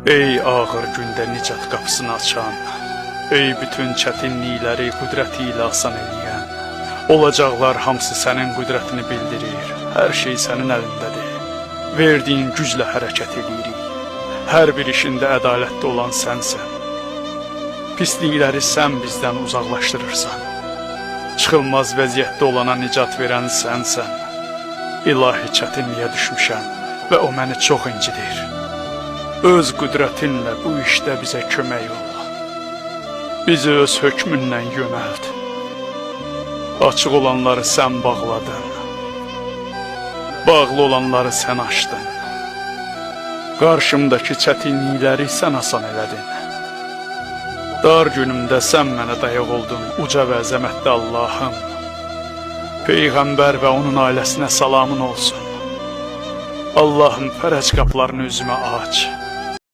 Ey ağır gündə nicat qapısını açan, ey bütün çətinlikləri qüdrəti ilə asan eləyən, olacaqlar hamısı sənin qüdrətini bildirir, hər şey sənin əlindədir. Verdiyin güclə hərəkət eləyirik. Hər bir işində ədalətli olan sənsən. Pislikləri sən bizdən uzaqlaşdırırsan. Çıxılmaz vəziyyətdə olana nicat verən sənsən. İlahi çətinliyə düşmüşəm və o məni çox incidir. Öz qüdrətinlə bu işdə bizə kömək ol. Bizi öz hökmünlə yönəlt. Açıq olanları sən bağladın. Bağlı olanları sən açdın. Qarşımdakı çətinlikləri sən asan elədin. Dar günümdə sən mənə dayaq oldun, uca və əzəmətli Allahım. Peyğəmbər və onun ailəsinə salamın olsun. Allahım, fərəc qapılarını üzümə aç.